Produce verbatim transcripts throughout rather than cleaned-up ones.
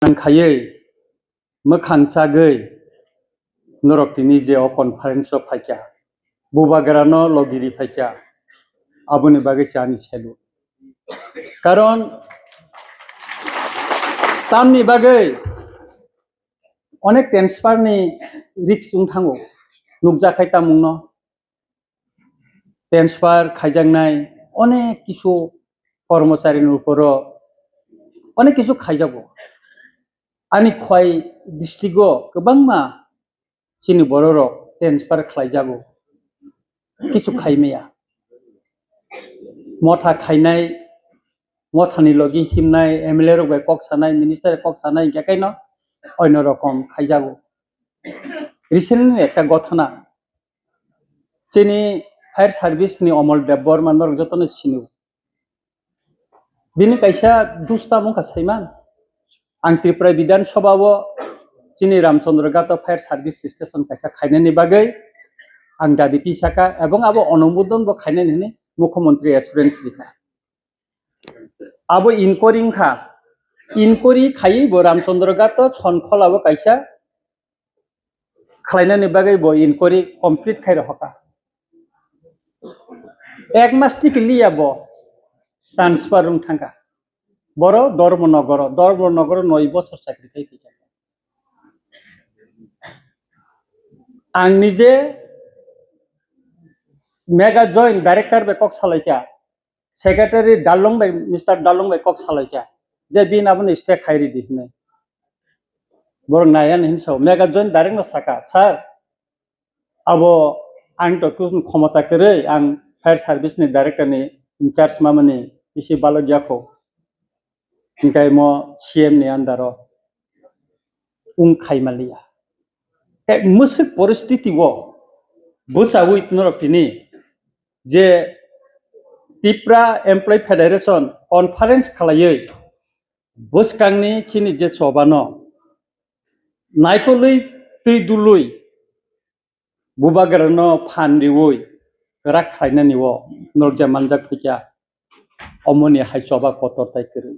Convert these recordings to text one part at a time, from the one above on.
Nang khaiwi, mwkhang chagwi, norok tini je o conference o phaikha, bubagrano logiri phaikha, aboni bagwi se ani selu. Karon tamni bagwi onek transfer ni risk wng thango, nukjakhai tamungno. Transfer khaijaknai onek kisu kormochari ni uporo onek kisu khaijago. Ani Khwai district o kwbangma chini bororok transfer khlaijago, kisu khaimaya. Motha khainai, mothani logi himnai, M L A rok bai kok sanai, minister kok sanai, hingkhe kaino oino rokom khaijago. Recently ekta gothana, chini fire service ni Omol Debbarma norok jotono sinio. Bini kaisa dusta mungkha saiman. Ang Tripura Bidhan Sabha o chini Ramchandra Ghat o fire service station kaisa khainani bagwi ang dabi tisaka, ebong abo onumodon bo khainani hwnwi Mukhyamantri assurance rikha. Abo inquiry wngkha, inquiry khaiwi bo Ramchandra Ghat o Sonkhola o kaisa khlainani bagwi bo inquiry complete khai rohorkha. Ek mas tiki liya bo transfer wng thangkha. Boro Dharmanagar o, Dharmanagar o noi bochor chakri khai phikha. Ang nije Mega Joint Director bai kok salaikha. Secretary Darlong bai, Mister Darlong bai kok salaikha je bini abono stay khai ridi hinwi. Borok naiya hinwi sao, Mega Joint Director no saka, "Sir, abo ang to kuchung khomota kwrwi, ang fire service ni director ni in charge mamani bisi balok yakho." Hingkai mo C M ni under o wng khai maliya. Ek mwswk poristiti o bwchawi norok tini je Tipra Employee Federation conference khlaiwi bwskangni chini je chobano naikolwi twi dului bubagrano phan riwi kwrak khlainani o norja manjak phikya omoni hai choba kotor tai kwrwi.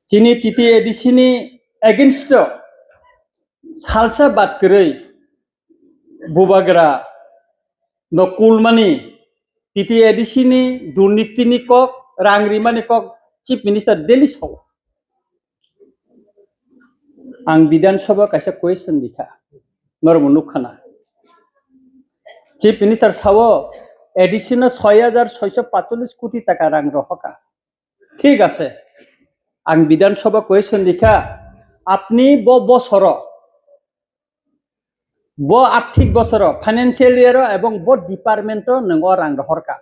Chini T T A D C ni against o salsa bat kwrwi bubagra no kulmani, T T A D C ni durniti ni kok, rang rimani kok, Chief Minister daily sao. Ang Bidhan Sabha kaisa question rikha, normo nukkhana. Chief Minister sao, A D C no soi hajar soiso patchollis koti taka rang rohoka. Thik ase, ang Bidhan Sabha question rikha, apni bo bosoro, bo arthik bosoro, financial year o ebong bo department o nwng o rang rohorka?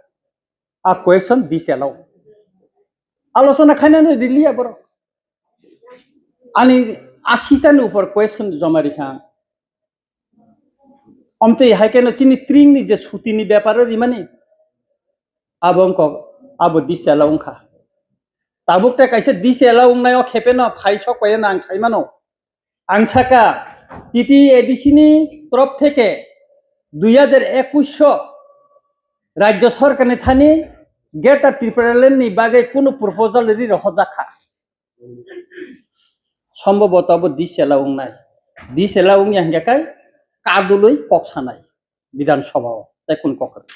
A question dise lao. Alochona khainani riliya borok. Ani asita ni upor question joma rikha ang. Omtwi hai khe no chini tring ni je suti ni bepar o rimani, abo wngkok, abo dise lao wngkha. Tabuk ta kaisa dise lao wngnai o khepe no phai sok pai no ang sai mano. Ang saka, T T A D C ni torof theke dui hajar ekush o Rajya Sarkar ni thani Greater Tipraland ni bagwi kunu proposal ri rohorjak kha. Sombhoboto abo disela wngnai. Disela wngya hingkha khe kadulwi kok sanai Bidhan Sabha o, tei kun kok kwrwi.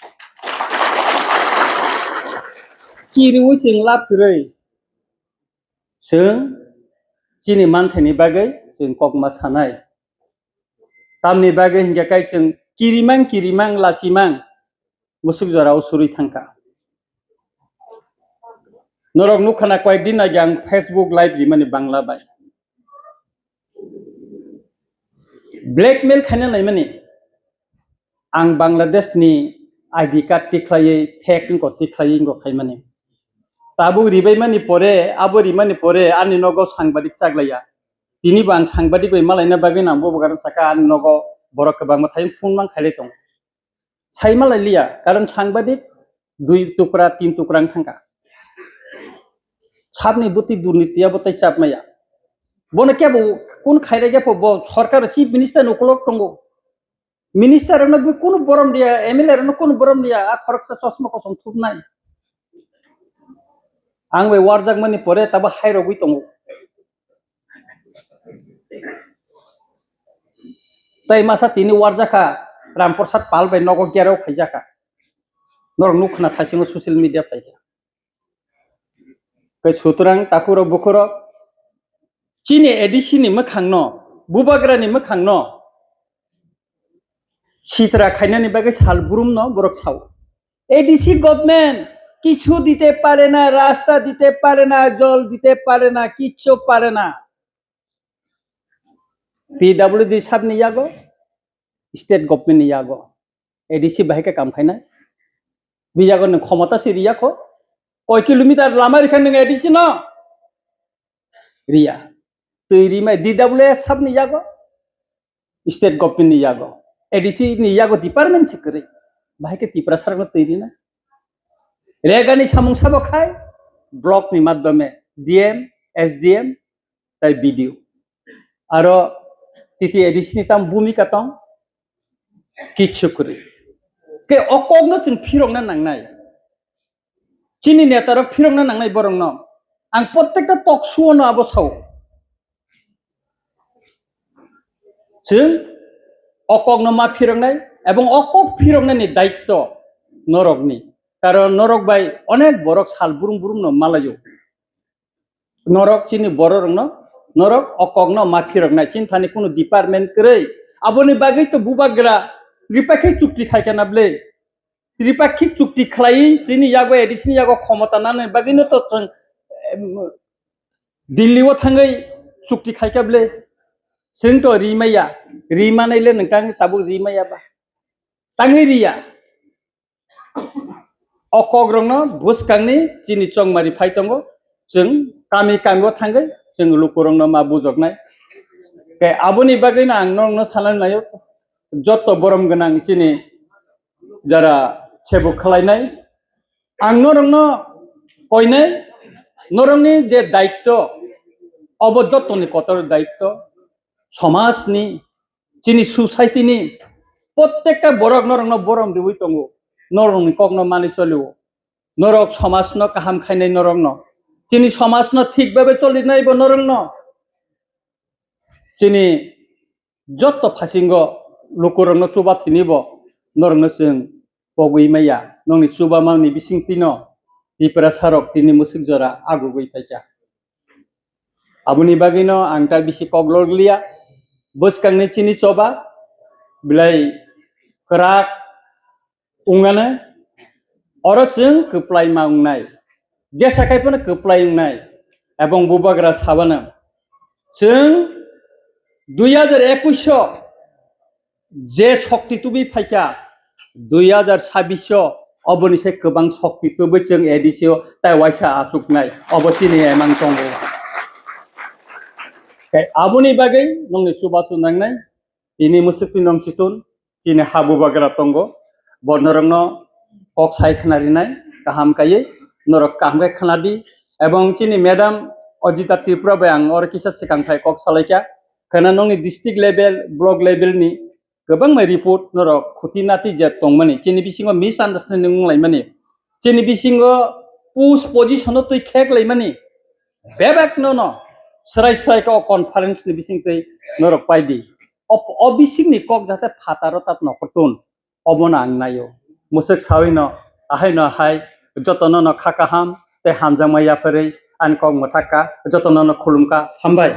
Kiriwi chwng lab kwrwi. Chwng chini manthaini bagwi chwng kokma sanai. Tamni bagwi hingkha khe chwng kirimang, kirimang, lachimang, musuk jorao surwi thangkha. Norok nukha na, koyek din age ang Facebook live rimani Bangla bai. Blackmail khaina naimani. Ang Bangladesh ni I D card tikhlaiwi, fake wngkha tikhlaiwi wngkha khaimani. Tabuk ribaimani pore, abo rimani pore ani nogo sangbadik chaglaiya. Tini bo ang sangbadik bai malaina bagwi nang bo bwkha saka ani nogo borok kwbangma thayung phone mang khailai tongo. Sai malai liya, karon sangbadik dui tukra, tin tukra wng thangkha. Sabni buti durniti abo tai chap maya. Bono kebo kun khairega pho bo sorkar chief minister ni ukulok tongo. Minister rokno bo kunu borom dia, M L A rokno kunu borom dia, a khoroksa chosma kosom thupnai. Ang bai warjakmani pore tabo hairogwi tongo. Tai masa tini warjakha, Ramprasad Pal bai nogo gerao khaijakha. Norok nuk khna thaisingo social media phaikha. Tei sutrang takhurok bukhurok chini A D C ni mwkhangno, bubagrani mwkhangno sitra khainani bagwi sal burumno borok sao. A D C government কিছু দিতে পারে না, রাস্তা দিতে পারে না, জল দিতে পারে না, কিচ্ছু পারে না। P W D sabni yago, state government ni yago, A D C bahai khe kam khainai. Biyago nwng khomota si riya kho. Koi kilometer lama rikha nwng A D C no? Riya. Twi rimai D W S sabni yago, state government ni yago, A D C ni yago department si kwrwi. Bahai khe Tiprasa rokno twi rina. Regani samung sabo khai block ni madhyome D M, S D M, tai B D O. Aro T T A D C ni tam bhumika tong, kichu kwrwi. Ke o kokno chwng phirokna nangnai. Chini netarok phirokna nangnai borokno. Ang prottekta talk show no abo sao. Chwng o kokno ma phiroknai ebong o kok phiroknani daitto norokni. Karon norok bai onek borok sal burum burumno malaio. Norok chini bororokno, norok o kokno ma phiroknai, chini thani kunu department kwrwi. Aboni bagwi to bubagra tripakkhik chukti khaikha na ble. Tripakkhik chukti khlaiwi chini yago A D C ni yago khomota nanani bagwino to chwng, em, Delhi o thangwi chukti khaikha ble. Chwng to rimaya, rimanai le nwng tang tabuk rimaya ba. Tangwi riya. O kokrokno bwskangni chini chongmari phai tongo, chwng kami kami o thangwi chwng lukurokno ma bujoknai. Tei aboni bagwino ang norokno sanani naio, joto borom gwnang chini jara sebuk khlainai, ang norokno koinai, norokni je daitto, obo jotoni kotor daitto, somajni, chini society ni prottekta borok norokno borom riwi tongo, norokni kokno mani cholio, norok somajno kaham khainai norokno, chini somajno thik babe cholinai bo norokno, chini jotto phasingo lukurokno chuba thwinibo norokno chwng pogwi maya, nokni chubamani bisingtwino Tiprasarok tini mwswk jora agugwi phaikha. Aboni bagwino ang ta bisi kok lorliya, bwskangni chini choba belai kwrak wngnani, oro chwng kwplai ma wngnai, jesa khai phano kwplai wngnai, ebong bubagra sabano chwng dui hajar ekush o je shokti tubui phaikha, dui hajar sabbish o oboni se kwbang shokti tubui chwng A D C o tai waisa achuknai, obo chini emang tongo. Tei aboni bagwi nokni chubachu nangnai, tini mwswk twi nong chitun, chini ha bubagra tongo, bo norokno kok sai khna rinai, kaham kaiwi norok kaham khe khna di, ebong chini madam Ajita Tripura bai ang oro kisa swkang phai kok salaikha, khana nokni district level, block level ni kwbangma report norok khuti nati je tongmani, chini bisingo misunderstanding wnglaimani, chini bisingo post position o twi kheklaimani, bebak no no srai srai khe o conference ni bising twi norok pai di. O, o bising ni kok jate phataro tat nokhortun, obono ang naio. Mwswk sawi no, ahai no hai, jotono no kha kaham tei hamjakma yapharwi ani kok mwthak kha, jotono no khulum kha, hambai.